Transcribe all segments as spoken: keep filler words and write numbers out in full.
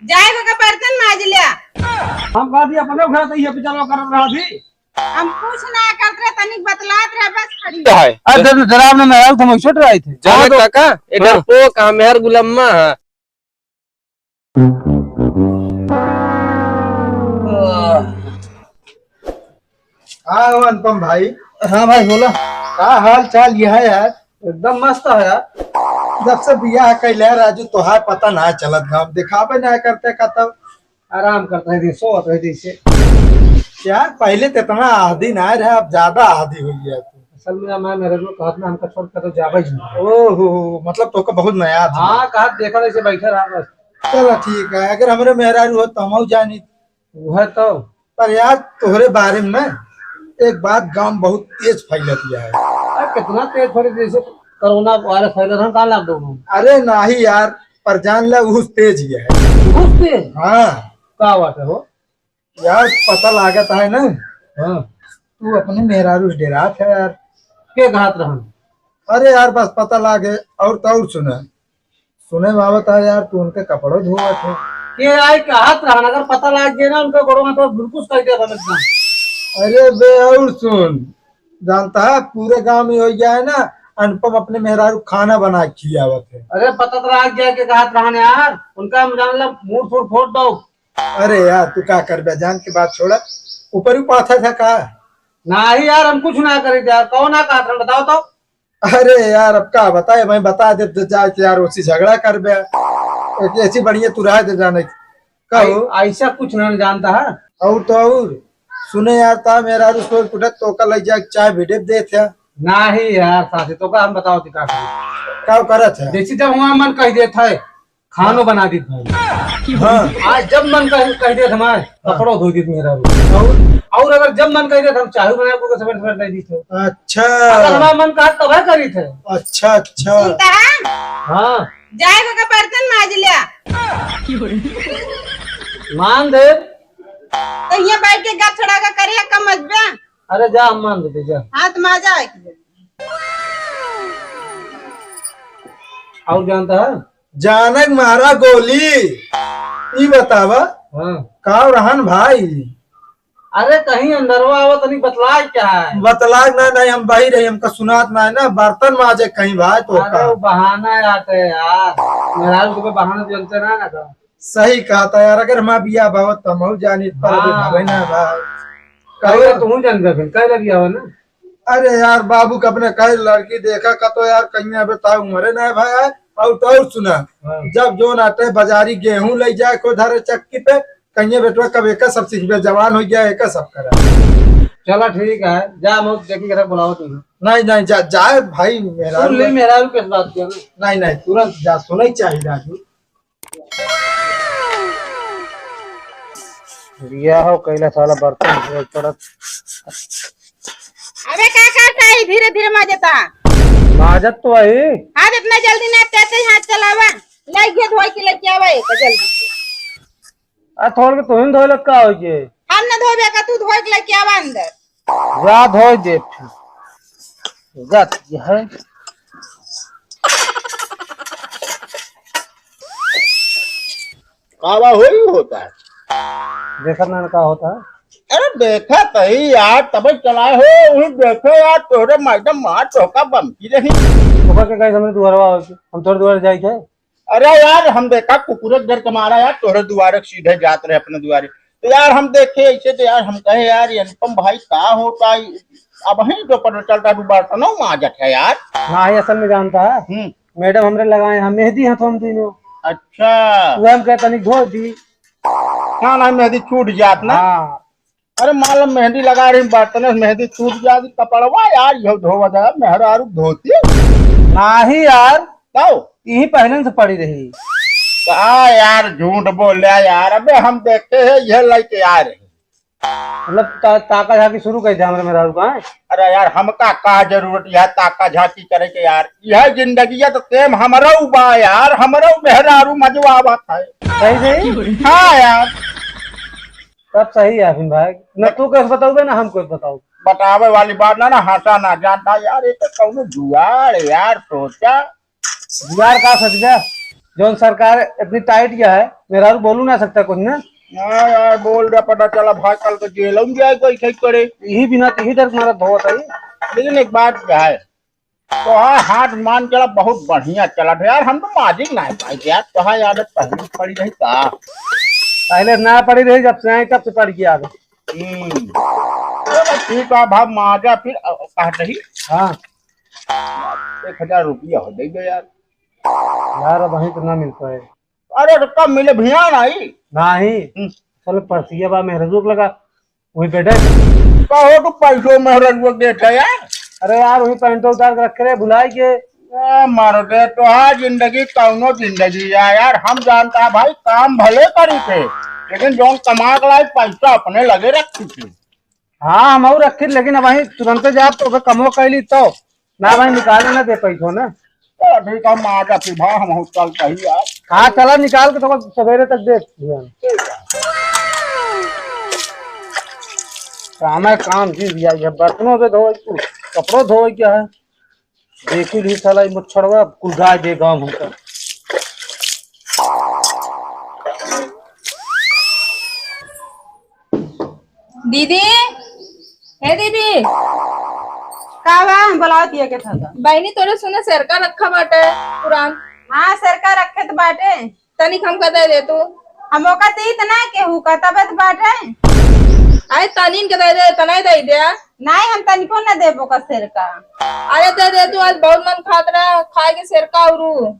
जाए को के बर्तन माज लिया। हम कहा थी अपने घर से ये पिछला करत रहा थी। हम कुछ ना करत रहे, तनिक बतलात रहे बस खड़ी। है। अरे जब जराब ना मैं आऊँ तो हम छोट रहे थे। जाना हाँ, तो काका, ए हाँ। डरपोक, हाँ, मेहर गुलम्मा, हाँ। हाँ, हो अनुपम भाई। हाँ भाई, बोला। का हाल चाल ये है यार? एकदम मस्त है यार। जब से बियाह कैले है राजू, तोहार पता ना चलत, गाँव दिखावे ना करते, का तब आराम करते हैं, सोवत है जैसे। यार, पहले तो इतना आदी ना रहे, अब ज्यादा आदी हो गया तू। असल में मैं मेरे को कहत ना, हमका छोड़ के तो जावे ही नहीं। ओहो, मतलब तोका बहुत नया था। हाँ, कहत देखा ऐसे बैठे रहा बस। चलो ठीक है, अगर हमरे मेहरारू हो तो हम जानी। वह तो। पर यार, तोहरे बारे में ना एक बात गाँव में बहुत तेज फैलत है। अरे, कितना तेज फैले, जैसे कोरोना वायरस फैले रहा, कहाँ लॉकडाउन में? अरे नाही यार, पर जान ले, उस तेज ही है। उस तेज? हाँ। का बात है हो? यार, पता लागत है ना। हाँ। तू अपने मेहरारू से डेरात है यार। के कहत रहन? अरे यार, बस पता लागे, और तो और सुना। सुने में आवत है यार, तू उनके कपड़ों धोवत है। के आई कहत रहन, अगर पता लाग गया ना उनका गोड़ों में तो बिल्कुल कह दे एकदम। अरे बे, और सुन, जानता है पूरे गांव में हो गया है ना, अनुपम अपने मेहरारू खाना बना के खियावत है। अरे पता तो लाग गया के कहत रहन यार, उनका हम जान ला मूड फूड फोड़ दो। अरे यार, तू का करबे, जान के बात छोड़ा। ऊपर ही पाथा था का? नाही यार, हम कुछ ना करी थे यार। कौन ना कहत रहन, बताओ तो। अरे यार, अब का बताए, मैं बता दे तो जाके यार, उसी झगड़ा करबे। एक ऐसी बढ़िया तू रह दे जाने की। कहो। ऐ-, ऐसा कुछ ना जानता है। और तो और, सुने यार, ता मेहरारू सोच उठत तो का लग जाए, चाय भिड़े देत है। नाही यार, साथी, तो का हम बताओ ती का करी? का करत है? जैसे जब हुआ मन कह देत है, खानो बना दी भाई। हाँ। आज जब मन कह, कह दे हमारे, हाँ। कपड़ों धो दी मेरा भी। और? और अगर जब मन कह दे हम चाय बना के सवेरे सवेरे दे दी थे। अच्छा। अगर हमारा मन कहा तब है करी थे। अच्छा, अच्छा। सुनता है? हाँ। जाए को का बर्तन माज लिया। मान दे। तो ये बैठ के गप छड़ा का करे कम मजबे। अरे जा हम मान देते जा। हाथ माजा है कि? और जानता है? जानक मारा गोली। ई बतावा। हाँ। का रहन भाई? अरे कहीं अंदरवा आवा तनी बतलाए क्या है? बतलाए ना, नहीं हम बाहर रही, हमका सुनात ना है ना, बर्तन माजे कहीं भाई तो अरे का? वो बहाना आते यार, मेहरारू को बहाना जनते ना ना था। सही कहा था यार, अगर हमारा बियाह भावत तो हम जानी पर अभी हाँ। भवे ना भाई। कहिए तू जानबे फिर, कह लगी आवा ना। अरे यार, बाबू के अपने कहे लड़की देखा का तो यार, कहीं अबे ता उम्र ना है भाई। और तो और सुना, हाँ। जब जो नाटे बाजारी गेहूं ले जाए को धरे चक्की पे, कहीं बेटवा कब एक सब सीखबे, जवान हो गया, एक सब करा। चला ठीक है, जा मैं देखी के बुलाओ तू। नहीं, नहीं, जा, जाए भाई, मेहरारू सुन ले, है। मेहरारू के बात किया ना। नहीं, नहीं, तुरंत जा, सुनई चाहिए राजू। बियाह हो कैला साला बर्तन धोए पड़त। अबे का करता है, धीरे धीरे माजता। माजत तो है। आज इतना जल्दी ना तेते हाथ चलावा, लइके धोए के लेके आवा एक जल्दी से। आ थोड़ के तुहिन धोए लग का हो जे? हम ना धोबे का, तू धोए के लेके आवा अंदर। जा धोए दे फिर। जा ये है। कावा होई होता है। देखत ना का होता है। अरे देखा तही यार, तबे चलाए हो, वही देखे यार, तोहरे मैडम मार तोहका बमकी रही। ओकर के कहे हमरे दुआरवा हो, हम तोहरे दुआरे जाई थे। अरे यार, हम देखा कुकुर के डर के मारा यार, तोहरे दुआरे के सीधे जात रहे अपने दुआरे। तो यार हम देखे ऐसे तो यार हम कहे यार, ये अनुपम भाई का होता है? अब ही तो पता चलता है, तू बर्तनों माजत है यार। ना ही असल में जानता है। हम्म। मैडम हमरे लगाए हैं मेहंदी हाथ हम दोनों। अच्छा। वो हम कहता नहीं धो दी। हाँ ना, मेहंदी छूट जात ना। हाँ। अरे मान लो मेहंदी लगा रही बर्तन में मेहंदी छूट जाती कपड़वा यार, यह धोवा जाए मेहरारू धोती। नाही यार। कहो। यही पहले से पड़ी रही। का यार झूठ बोल रहा यार, अबे हम देखते हैं यह लेके आ रहे। मतलब ता-, ताका झाकी शुरू कर दे हमरे मेहरारू का, हैं? अरे यार हमका का जरूरत यह ताका झाकी करे के यार, यह जिंदगी है तो टेम हमरो बा यार, हमरो मेहरारू मजवा आवत है। सही सही। हाँ यार। तब सही है अफिन भाई, न तू कुछ बताओगे ना हम कुछ बताओ। बतावे वाली बात ना, ना हंसा ना जानता यार, ये तो कौनो जुआड़ यार सोचा। जुआड़ का सोच गया? जौन सरकार इतनी टाइट किया है, मेहरारू बोलू ना सकता कुछ ना। हाँ यार, बोल रहा, पता चला भाई कल को जेल में जाए कोई सही करे। यही बिना, यही डर मारा बहुत है। लेकिन एक बात क्या है, तो हाँ, हाथ मान चला, बहुत बढ़िया चला था यार। हम तो माजिक ना पाई यार, तो हाँ, आदत पहले पड़ी रही का? पहले ना पड़ी रही, जब से आई तब से पड़ गया आदत। हम्म। चलो ठीक है, भाई माजा फिर, अ, कहा नहीं। हाँ। एक हजार रुपया हो दे दो यार। यार, अब वहीं तो ना मिल पाए। अरे, तो कब मिले भैया? नहीं। नहीं। हम्म। चलो, परसिया बा मेहरारू के लगा, वहीं बैठे। कहो तो पैसो मेहरारू के देता यार। अरे यार, वहीं पैंटो उतार के रखे रहे, भुलाई के। ए, मर दे, तो हाँ, जिंदगी कौनो जिंदगी है यार। हम जानता है भाई, काम भले करी थे, लेकिन जौन कमा के लाई, पैसा अपने लगे रखी थे। हाँ, हम और रखी, लेकिन अब वहीं तुरंते जाब तो ओके कमो कैली तो ना भाई, निकाले ना दे पैसो ना। तो ठीक है, हम आ जाते भाई, हम चलते ही यार। हाँ, चला निकाल के तो सवेरे तक दे दिया। ठीक है। काम है, काम जी भैया, ये बर्तनों पे धोए, कपड़ों धोए क्या है? देखी ली साला, ये मच्छरवा कुल गाय दे गाँव हमका। दीदी, हे दीदी। का बा? बोलावत हिया के था तो। बहिनी, तोरे सुने सेरका रखा बाटे पुरान। हाँ, सेरका रखे त बाटे। तनिक हमका दे दे तू। हम ओका दीत ना केहू का, तबे त बाटे। आए तनिन के दे दे, तनाई दे दे। नाहीं, हम तनिको न देबो का सेरका। अरे दे दे तू, आज बहुत मन खात रहा खाए के सेरका औरू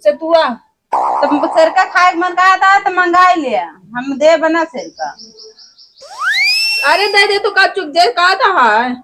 सतुआ। तब सेरका खाए के मन कहत है तो मंगाई ले, हम देब ना सेरका। अरे दे दे तू, का चुक जे कहत है।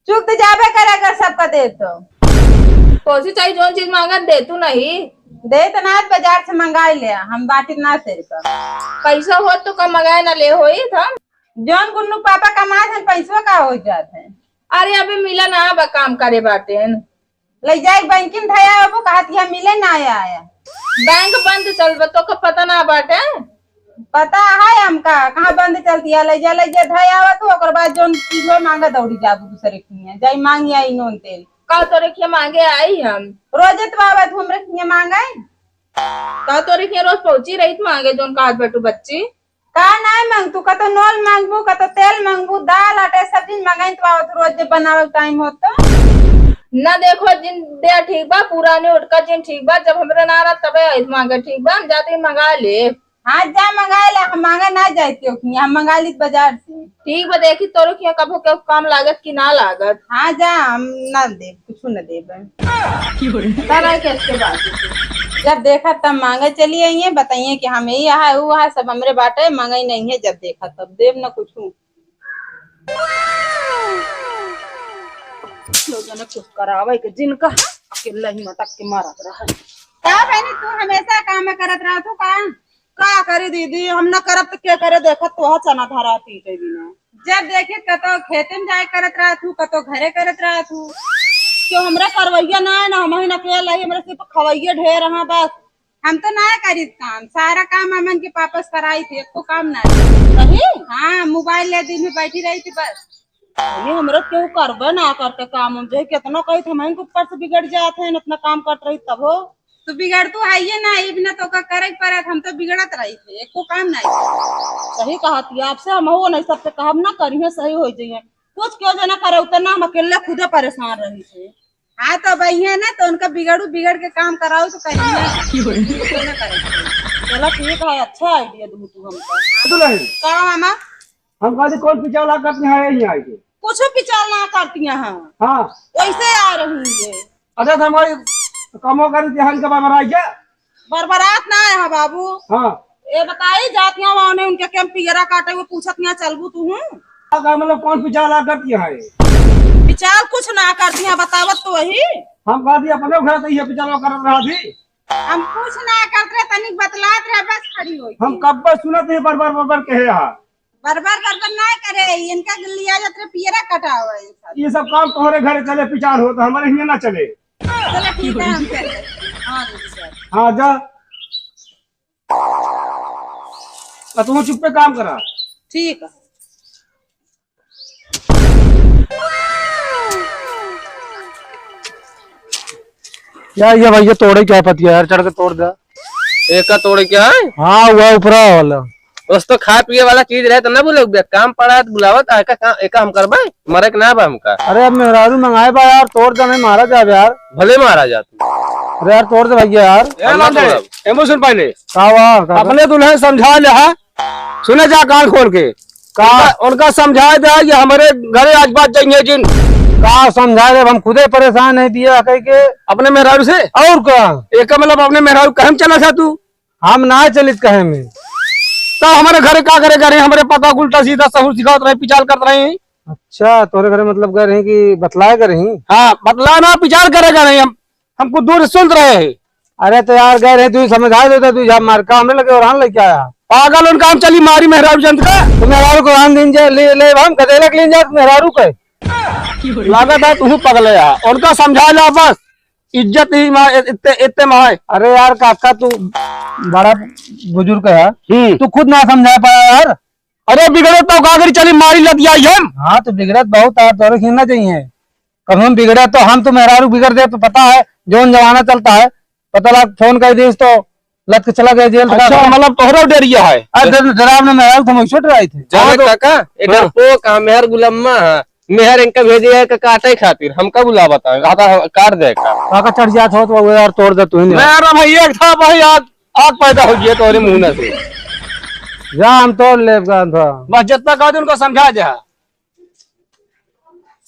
चुक तो जाबे करे अगर सबका दे तो। कोसी चाही जौन चीज मांगत दे तू नहीं। दे तो ना, बाजार से मंगाई ले, हम बाटी ना सेरका। पैसा होत तो का मंगाए ना ले होई था। जौन गुन्नू पापा कमात हैं, पैसवा का हो जात है। अरे अबे मिला ना बा काम करे बाटे। ले जाए बैंक में धया, अब कहत हिया मिले ना आया। बैंक बंद चल बा, तोका पता ना बाटे? पता है हमका, कहाँ बंद चलती है। ले जा, ले जा, धया आवा तू, ओकर बाद जौन चीज हो मांगा दौड़ी जाबू दूसरे किया, जाई मांग आई नून तेल। का तोरे किया मांगे आई हम? रोजे तो आवा तू हमरे किया मांगे। का तोरे किया रोज पहुंची रही तू मांगे जौन कहत बटू बच्ची? का नाय मांगतू? कतो नोल मांगबू, कतो तेल मांगबू, दाल, आटा, सब चीज मांगाई तो आवत रोज जब बनावे के टाइम होत तो। ना देखो, जिन दे ठीक बा, पुराने उठका जिन ठीक बा, जब हमरे ना रहा तबे आइस मांगे, ठीक बा, हम जाते ही मंगा ले। हाँ, जा मंगा ले, हम मांगे ना जाती हो, हम मंगा ली बाजार से। ठीक बा, देखी तोरे किया कभो के काम लागत कि ना लागत। हाँ, जा, हम ना देब, कुछ ना देब। तब आई कैसे बात? जब देखा तब मांगे चली आई है, बताइए कि हम यही आहा, वो आहा, सब हमरे बाटे, मांगे नहीं है, जब देखा तब देब ना कुछ। लोगन ने कुछ करावे के जिनका अकेला ही मटक के मारत रहा। का बहनी, तू हमेशा काम में करत रहा तू का? का करे दीदी, हम ना करब त के करे? देखत तो है चना धरा पीटे बिना। जब देखी कतो खेते में जाए करत रहत हूँ, कतो घरे करत रहत हूँ। क्यों हमरा करवैया ना है, ना हम ही ना अकेला ही, हमरा सिर्फ खवैया ढेर है बस। हम तो ना करीत काम, सारा काम अमन के पापा से कराई थी, एको काम ना। सही? हाँ, मोबाइल ले दिन में बैठी रही थी बस। ये हमरा केहू करबे ना करते काम, हम जे कितना कही थे, हम के ऊपर से बिगड़ जात है, इतना काम करत रही तब हो। तू बिगड़ तू है ये ना, ये बिना तो का करे के पड़त, हम तो बिगड़त रही थे, एको काम नहीं। सही कहत ही आपसे, हम हो नहीं सबसे कहब ना करिए, सही हो जाइए। कुछ क्यों जना करे उतना, हम अकेले खुदे परेशान रही थे। हाँ तो अब है ना, तो उनका बिगड़ू, बिगड़ के काम कराओ तो कहीं ना। क्यों ना करे? चलो ठीक है, अच्छा आइडिया दू तू हमको। दुल्हन। का मामा? हम कहते कौन पिछाला करते हैं यहीं आके? कुछ पिछाल ना करती हैं। हाँ। वैसे आ रही है। अच्छा, तो हमारी कमो करी ध्यान के बरबराई क्या? बरबरात ना है, हाँ बाबू। हाँ। ये बताई जाती हैं वहाँ उन्हें उनके कैंप पियरा काटे, वो पूछत यहाँ चलबू तू हूँ। का मतलब कौन पिछाला करती है? पिछाल कुछ ना करती हैं, बतावत तो वही। हम कहती अपने घर से ये पिछाला करत रहा थी। हम कुछ ना करत रहे, तनिक बतलात रहे, बस खड़ी होई। हम कब से सुनत ही बरबर बरबर कहे हा। बरबर बरबर ना करे, इनका लिया जात रहे पियरा कटावे। ये सब काम तोहरे घरे चले, पिछाल हो तो हमारे हियाँ ना चले। चलो ठीक है, हम चले। हाँ, दीदी सर। हाँ, जा। आ, तू चुप्पे काम करा। ठीक है। क्या ये भैया तोड़े क्या पतिया यार, चढ़ के तोड़ दे। एका तोड़े के है? हाँ, वह ऊपरा वाला। दोस्तों, खाए पिए वाला चीज रहे तो ना बोले, बे, काम पड़ा है तो बुलावत, आ, एका, का, एका हम करबे, मरे के ना बा हमका। अरे, अब मेहरारू मंगाए बा यार, तोड़ दे, नहीं मारा जाबे यार। भले मारा जा तू। अरे यार, तोड़ दे भैया यार। ए हम ना बांधे, तोड़ब। एमो सुन पहले। का हुआ, का अपने दुल्हन समझा ले, हाँ? सुने जा कान खोल के। का? उनका, उनका समझा दे कि हमारे घरे आज बात जाएंगे जिन। का समझा दे, हम खुदे परेशान है बिया कह के। अपने मेहरारू से? और का? एक मतलब अपने मेहरारू कहम चला था तू? हम ना चलित कहे में। तो हमारे घरे का करे, करे हमारे पता उल्टा सीधा सहूर सिखावत रहे, पिचाल करत रहे। अच्छा, तोरे घरे मतलब गए रही कि बतलाए गए रही? हाँ, बतला ना, पिचाल करे गए रही हम, हमको दूर से सुनत रहे हैं। अरे तो यार, गए रही, तू समझा देता, तू जब मार का हमरे लगे और लगे आया। पागल उनका हम चली मारी मेहरारू जंत का। तो मेहरारू को रान दिन जा, ले, ले, हम गदेलक लेन जा, मेहरारू के। लागत है तू पगल है यार, उनका समझा ला बस। इज्जत ही मा-, इत्ते, इत्ते मा है। अरे यार काका, तू बड़ा बुजुर्ग है, हम्म। तू खुद ना समझा पाया यार। अरे बिगड़े तो का करी, चली मारी लतियाई हम। हाँ, तो बिगड़त बहुत है, तोरे खींचना चाहिए। कभी हम बिगड़े तो हम तो मेहरारू बिगड़ दे, तो पता है जौन जमाना चलता है, पता लग फोन कर दिस तो लत के चला गया जेल। अच्छा, मतलब तोहरा डरिया है। अरे डर-, डराव ना मेहरारू, तुम छोट रहे थे। जाने हाँ, तो काका, ए हाँ। डरपोक है, मेहर गुलम्मा है। मेहर इनका भेजे है का काटे खातिर, हमका बुला बताए, आधा काट दे का। काका चढ़ जात हो तो वो यार तोड़ दे तू ही नहीं। मेरा भाई एक था भाई, आग, आग पैदा हो गया तोरे मुंह से। जा हम तोड़ लेब का था। बस जितना कह दे उनको समझा जा।